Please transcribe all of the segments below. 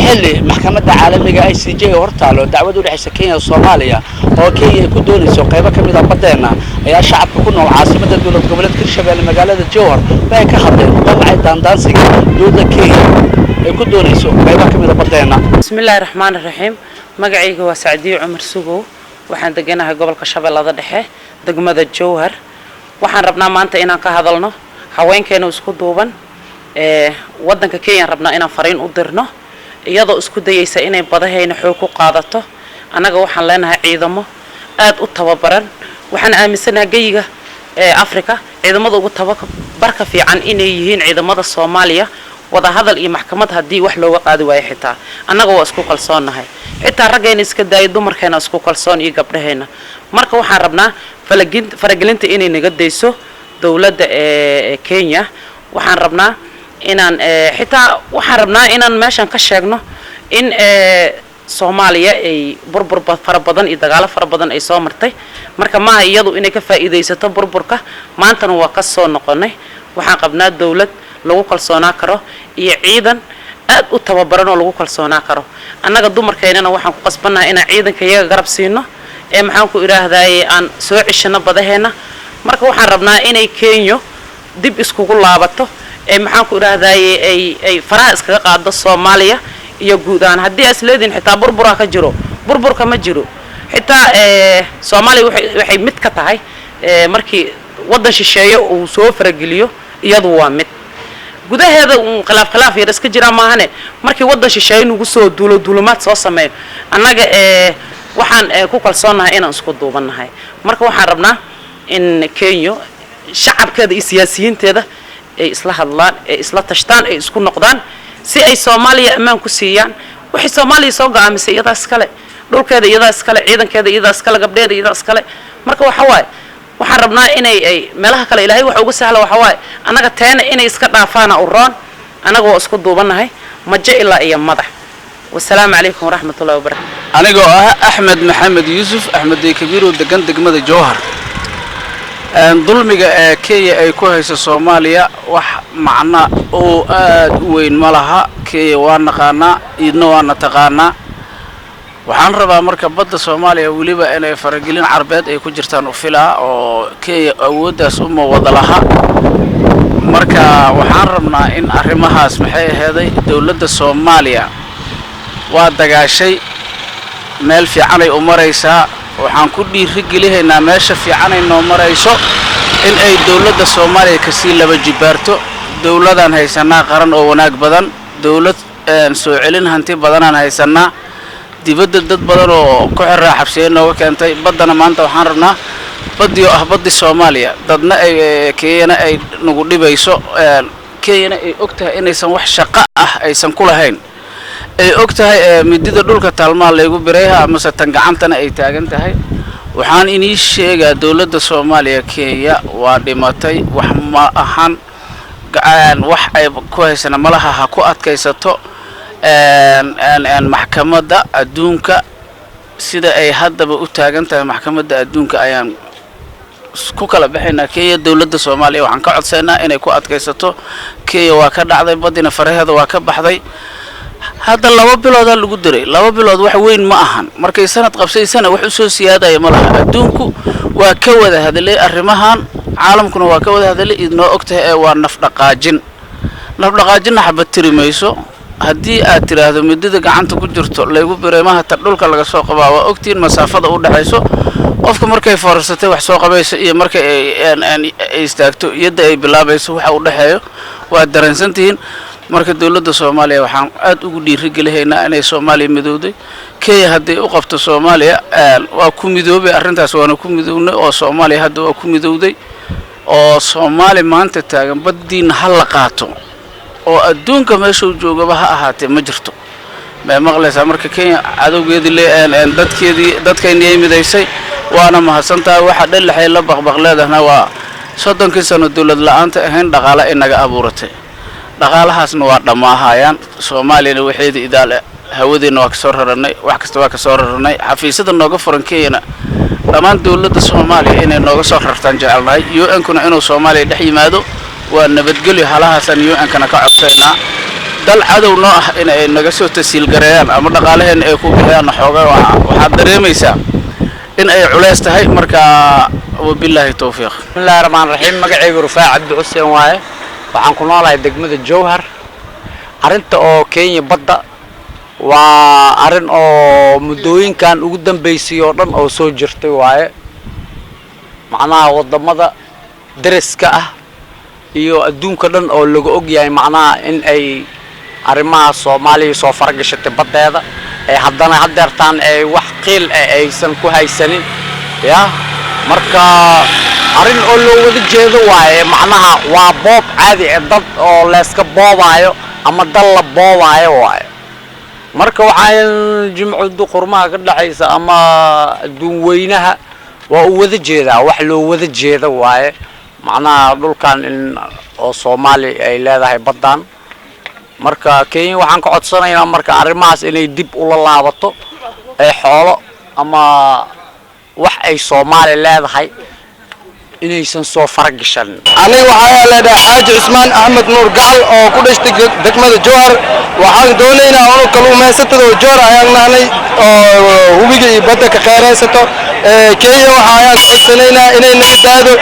Xilli maxkamadda caalamiga ICJ hortaalo dacwad u dhexaysa Kenya, Soomaaliya oo Kenya ay ku doonayso qaybo ka mid ah baddeena, ayaa shacabka ku nool caasimadda dowlad goboleedka Hirshabelle, magaalada Jowhar, waxay ka hadleen damcay daandaansiga dowladda Kenya ay ku doonayso qaybo ka mid ah baddeena. Bismillaahi raxmaani raxiim. Magacayga waa Sacdiye Cumar Sugow. Waxaan deganahay gobolka Shabeellada Dhexe, degmada Jowhar. Waxaan rabnaa maanta inaan ka hadalno haweenkeena isku duuban ee waddanka Kenyaan rabnaa inaan fariin u dirno, iyadoo isku dayaysa inay badahayna xoog ku qaadato. Annaga waxaan leenahay ciidamo aad u tababaran. Waxaan aaminsanahay geyiga ee Africa ciidamada ugu tababarka fiican inay yihiin ciidamada Soomaaliya. Wadahadal iyo maxkamad haddii wax looga qaadi waayo, xitaa annaga waa isku kalsoonnahay. Xitaa raggeena iska daayo, dumarkeena isku kalsoon iyo gabdhaheena. Marka waxaan rabnaa faragelinta inay naga dayso dowladda ee Kenya. Waxaan rabnaa inaan xitaa waxaan rabnaa inaan meeshan ka sheegno in Soomaaliya ay burbur fara badan iyo dagaalo fara badan ay soo martay. Marka maaha iyadu inay ka faa'iidaysato burburka. Maantana waa ka soo noqonay. Waxaan qabnaa dowlad lagu kalsoonaa karo iyo ciidan aad u tababaran oo lagu kalsoonaa karo. Annaga dumarkeennana waxaan ku qasbannahay inaan ciidanka iyaga garab siino ee, maxaan ku idhaahdaaye, aan soo ceshano badaheenna. Marka waxaan rabnaa inay Kenya dib iskugu laabato ee, maxaan ku idhaahdaaye, ay faraha iskaga qaado Soomaaliya iyo guud ahaan. Haddii as leediin xitaa burburaa ka jiro, burburka ma jiro. Xitaa Soomaaliya waxay mid ka tahay markii waddan shisheeye uu soo farageliyo, iyadu waa mid. Gudaheeda uun khilaaf khilaaf yar iska jiraa maahane, markii waddan shisheeye nagu soo duulo, duulumaad soo sameeyo, annaga waxaan ku kalsoonnahay inaan isku duubannahay. Marka waxaan rabnaa in Kenya shacabkeeda iyo siyaasiyiinteeda ay isla hadlaan, ay isla tashtaan, ay isku noqdaan si ay Soomaaliya ammaan ku siiyaan. Waxay Soomaaliya soo go'aamisay iyadaa iskale, dhulkeeda iyadaa iskale, ciidankeeda iyadaa iskale, gabdheeda iyadaa iskale. Marka waxa waaye, waxaan rabnaa inay ay meelaha kale Ilaahay waxa uga sahla. Waxa waaye, annaga teena inay iska dhaafaana u roon. Annaga waa isku duubannahay, majo ilaa iyo madax. Wasalaamu calaykum waraxmatullahi wabarakatu. Anigoo ah Axmed Maxamed Yuusuf Axmed Deykabiir oo degan degmada Jowhar, dulmiga ee Kenya ay ku hayso Soomaaliya wax macno oo aad u weyn ma laha. Kenya waa naqaanaa, iidna waana taqaanaa. Waxaan rabaa marka badda Soomaaliya weliba inay faragelin carbeed ay ku jirtaan u filaa, oo Kenya awooddaas uma wada laha. Marka waxaan rabnaa in arrimahaas, maxay aheeday, dowladda Soomaaliya waa dagaashay, meel fiicanay u maraysaa. Waxaan ku dhiiri gelihaynaa meesha fiicanay noo marayso in ay dowladda Soomaaliya kasii laba jibaarto. Dowladaan haysanaa qaran oo wanaag badan, dowlad soo celin hanti badanaan haysanaa, dibadda dad badan oo ku xiraa xabsiye nooga keentay. Baddana maanta waxaan rabnaa baddii oo ah baddii Soomaaliya, dadna ay Kenyana ay nagu dhibayso, Kenyana ay og tahay inaysan wax shaqo ah aysan ku lahayn, ay og tahay midida dhulka taalmaa laygu birayha amase tan gacantana ay taagan tahay. Waxaan inii sheegaa, dowladda Soomaaliya, Kenya waa dhimatay, wax ma ahan, wax ay ku haysana malaha. Ha ku adkaysato maxkamadda adduunka. Sida ay haddaba u taagan tahay maxkamadda adduunka ayaan ku kala baxaynaa. Kenya, dowladda Soomaaliya waxaan ka codsaynaa inay ku adkaysato. Kenya waa ka dhacday, baddina faraheeda waa ka baxday. Hadda 2 biloodaa lagu diray. 2 bilood wax weyn ma ahan. Markay sanad qabsaysana wax usoo siyaadaya ma laha. Adduunku waa ka wada hadlay arrimahan, caalamkuna waa ka wada hadlay, idnoo og tahay. Ee waa nafdhaqaajin, nafdhaqaajinna xabad tiri mayso. Haddii aad tidhaahdo midida gacanta ku jirto laygu bireemaha, ta dhulka laga soo qabaa, waa ogtihiin masaafada u dhexayso qofka markay foorarsatay wax soo qabayso iyo markay ay istaagto iyadda ay bilaabayso, waxa u dhexeeyo waa dareensantihiin. Marka dowladda Soomaaliya waxaan aad ugu dhiirigelihaynaa inay Soomaaliya midowday. Kenya hadday u qabto Soomaaliya, waa ku midoobay arrintaas, waana ku midownay oo Soomaaliya hadda waa ku midowday, oo Soomaali maanta taagan baddiina ha la qaato oo adduunka meeshuu joogaba ha ahaatee ma jirto. May maqlaysaa? Marka Kenya cadowgeedii le dadkeedii dadkayniyay midaysay, waana mahadsantahay. Waxa dhalaxay la baqbaq leedahna waa 30kii sano dowlad la-aanta ahayn dhaqaale ay naga abuuratay, dhaqaalahaasna waa dhammaahayaan. Soomaaliyana waxeeda idaal hawadeenna waa kasoo raranay, wax kasta waa kasoo raranay. Xafiisyada nooga furan Kenyana dhammaan dowladda Soomaaliya inay nooga soo rartaan jecelnahay. UN-kuna inuu Soomaaliya dhex yimaado waa nabadgelyo. Halahaasaan UN-kana ka codsaynaa. Dal cadow noo ah in ay naga soo tasiilgareeyaan ama dhaqaalaheenna ay ku bixiyaan xooga, waxaad dareemaysaa in ay culeys tahay. Marka wabilaahi towfiiq. Bismillahi raxmaan raxiim. Magacaygu Rufaac Cabdi Xuseen waaye. Waxaan ku noolahay degmada Jowhar. Arrinta oo Kenya badda waa arrin oo muddooyinkan ugu dambeysay oo dhan oo soo jirtay waaye. Macnaha waddamada deriska ah iyo adduunka dhan oo laga og yahay, macnaha in ay arrimaha Soomaaliya soo faragashatay baddeeda, ee haddana haddeertaan ay wax qiil eh aysan ku haysanin ya. Marka arrin oo loo wada jeedo waaye. Macnaha waa boob caadi ee dad oo layska boobaayo ama dal la boobaayo waaye. Marka waxaan jimcadu qurmaha ka dhexaysa ama adduun weynaha waa u wada jeedaa, wax loo wada jeeda waaye. Macnaha dhulkan in oo Soomaali ay leedahay baddan. Marka Kenya waxaan ka codsanaynaa marka arrimahaas inay dib ula laabato, ee xoolo ama wax ay Soomaali leedahay inaysan soo faragashan. Aniga waxaa leedahay Xaaji Cusmaan Axmed Nuur Gacal oo ku dhashtay degmada Jowhar. Waxaan doonaynaa anu kalluumaysatada oo Jowhar ayaan nahnay oo hubiga iyo badda ka kheyraysato. Kenya waxa ayaan ka codsanaynaa inay naga daado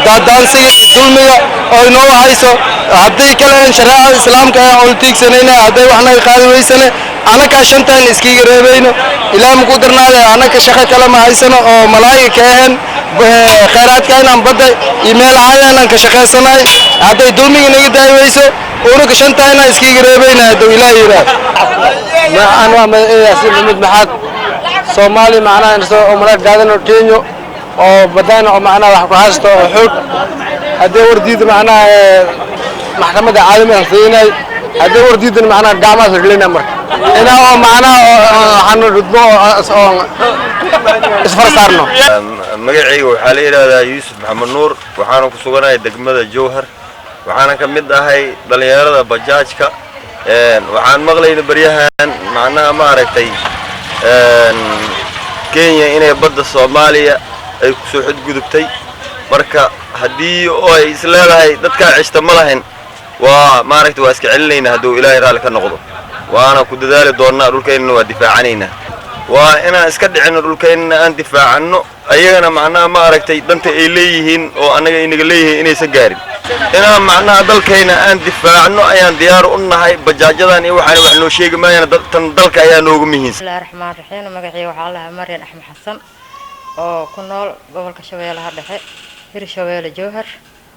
daadaansiga iyo dulmiga oo inoo hayso. Haddii kale shareecada Islaamka ayaan ula tiigsanaynaa. Hadday wax naga qaadi weysane, annagaa shantaan iskiga reebayno. Ilaa maku darnaade, annaka shaqo kale ma haysano oo malaayiga ka ahayn khayraadka inaan badda iyo meel caadi ka shaqaysanahay. Hadday dulmiga naga daayi weyso, unuga shantaa inaan iskiga reebayna, hadduu Ilaah yidhaah. Aan waa Yaasiin Maxamed Maxaad. Soomaali macnaha inasoo oo mala gaadano Kenya oo badana oo macnaha wax ku haysto oo xoog. Haddii war diida, macnaha maxkamadda caalamiga aan siinay. Haddii war diidan, macnaha gacmahaas gelina. Marka inaa oo macnaha waxaanu rudbo oo isfar saarno. Magacayga waxaa la yidhaahdaa Yuusuf Maxamed Nuur. Waxaana ku suganahay degmada Jowhar, waxaana ka mid ahay dhallinyarada bajaajka. Waxaan maqlayna baryahan, macnaha ma aragtay, Kenya inay badda Soomaaliya ay kusoo xadgudubtay. Marka haddii oo ay is leedahay dadkaa cishta ma lahayn, waa maaragtay, waa iska celinaynaa hadduu Ilaahay raalli ka noqdo. Waana ku dadaali doonnaa, dhulkaynana waa difaacanaynaa. Waa inaan iska dhicinno, dhulkaynana aan difaacanno, ayagana macnaha ma aragtay danta ay leeyihiin oo annaga inaga leeyihiin inaysan gaarin. Inaan macnaha dalkayna aan difaacno ayaan diyaar u nahay. Bajaajadan iyo waxaan wax noo sheegi maayaan, tan dalka ayaa noogu muhiimsan. Bismillahi raxmaan raxiim. Magacii waxaa lahaa Maryan Axmed Xasan oo ku nool gobolka Shabeellaha Dhexe, Hirshabeelle, Jowhar.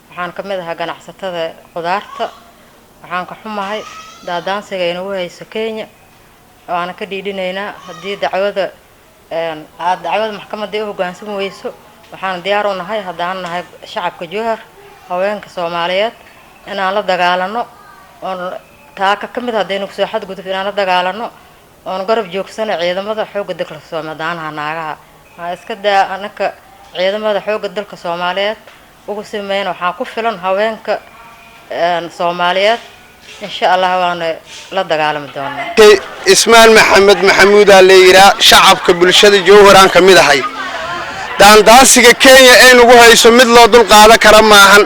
Waxaan ka mid ahaa ganacsatada qudaarta. Waxaan ka xumahay daadaansiga inagu hayso Kenya, waana ka dhiidhinaynaa. Haddii dacwada aad dacwada maxkamadda u hoggaansami weyso, waxaan diyaar u nahay haddaan nahay shacabka Jowhar, haweenka Soomaaliyeed, inaan la dagaalano oon taaka ka mid haddaynu kusoo xadgudub inaan la dagaalano oon garab joogsano ciidamada xoogga dalka Soomaaliyeed. Daanaha naagaha waxaa iska daa anaka ciidamada xoogga dalka Soomaaliyeed ugu sameyn. Waxaa ku filan haweenka Soomaaliyeed. Insha Allah waana la dagaalami doonaa. Ismaan Maxamed Maxamuudaa la yidhaa. Shacabka bulshada Jowharaan ka mid ahay. Daandaansiga Kenya ay nagu hayso mid loo dul qaadan kara maahan.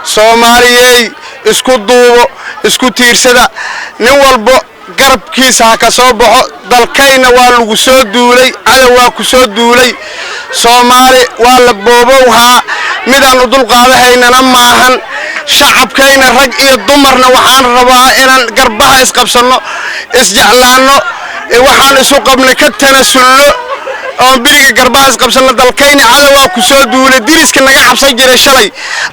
Soomaaliyey, isku duubo, isku tiirsada, nin walbo garabkiisa ha ka soo baxo. Dalkayna waa lagu soo duulay, cadow waa ku soo duulay. Soomaali waa la boobowhaa, midaan u dulqaadahaynana maahan. Shacabkayna rag iyo dumarna waxaan rabaa inaan garbaha isqabsanno, isjeclaanno, waxaan isu qabnay ka tanasulno oon beriga garbaha isqabsanno. Dalkayna cadow waa ku soo duulay. Diriska naga cabsan jiray shalay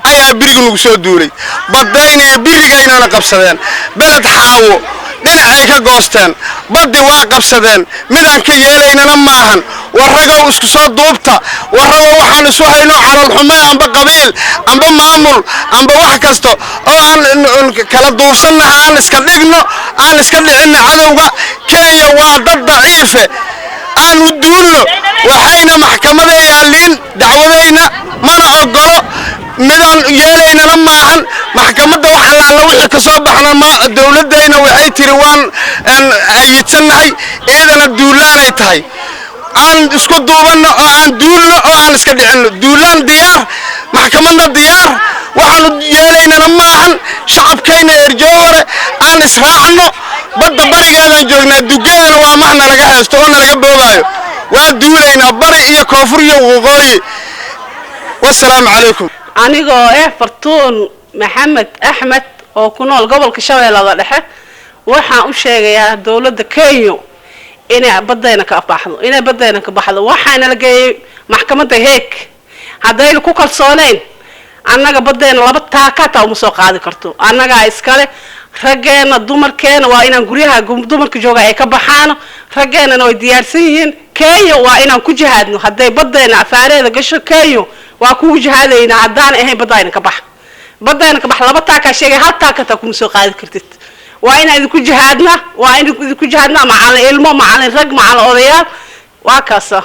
ayaa beriga nagu soo duulay. Badayna iyo birigaynana qabsadeen. Beled Xaawo dhinacay ka goosteen, baddi waa qabsadeen. Midaan ka yeelaynana maahan. Warragow, isku soo duubta. Warragow, waxaan isu hayno calolxume amba qabiil amba maamul amba wax kasta oo aan kala duubsannaha, aan iska dhigno, aan iska dhicinno cadowga. Kenya waa dad daciife, aan u duulno. Waxayna maxkamada yaalliin dacwadayna mana ogolo, midaan yeelaynana maahan. Maxkamadda wax allaala wixii ka soo baxna ma dowladdayna waxay tiri waan ayidsannahay, iyadana duulaanay tahay. Aan isku duubanno oo aan duulno oo aan iska dhicinno. Duulaan diyaar, maxkamadna diyaar. Waxaanu yeelaynana maahan. Shacabkayna reer Jowhare, aan israacno. Badda barigeedaan joognaa, dugeena waa max nalaga haysto oo nalaga boobaayo. Waa duulaynaa, bari iyo koonfur iyo waqooyi. Wasalaamu calaykum. Anigoo Fartuun Maxamed Axmed oo ku nool gobolka Shabeellada Dhexe, waxaan u sheegayaa dowladda Kenya inay badayna ka baxdo, inay badayna ka baxdo. Waxaana la geeyey maxkamadda Heeg. Haddayna ku kalsooneyn annaga, badayna laba taakataa uma soo qaadi karto. Annagaa iskale. Raggeena, dumarkeena waa inaan guryaha dumarka jooga ay ka baxaan, raggeenana way diyaarsan yihiin. Kenya waa inaan ku jihaadno. Hadday badayna afaareeda gasho, Kenya waa kugu jihaadaynaa. Haddaan ahayn, badayna ka bax, badayna ka bax. Laba taakaa sheegay, hal taakataa kuma soo qaadi kartid. Waa inaan idinku jihaadnaa, waa inaan idinku jihaadnaa, macalin ilmo, macalin rag, macalin odayaal, waa kaasa.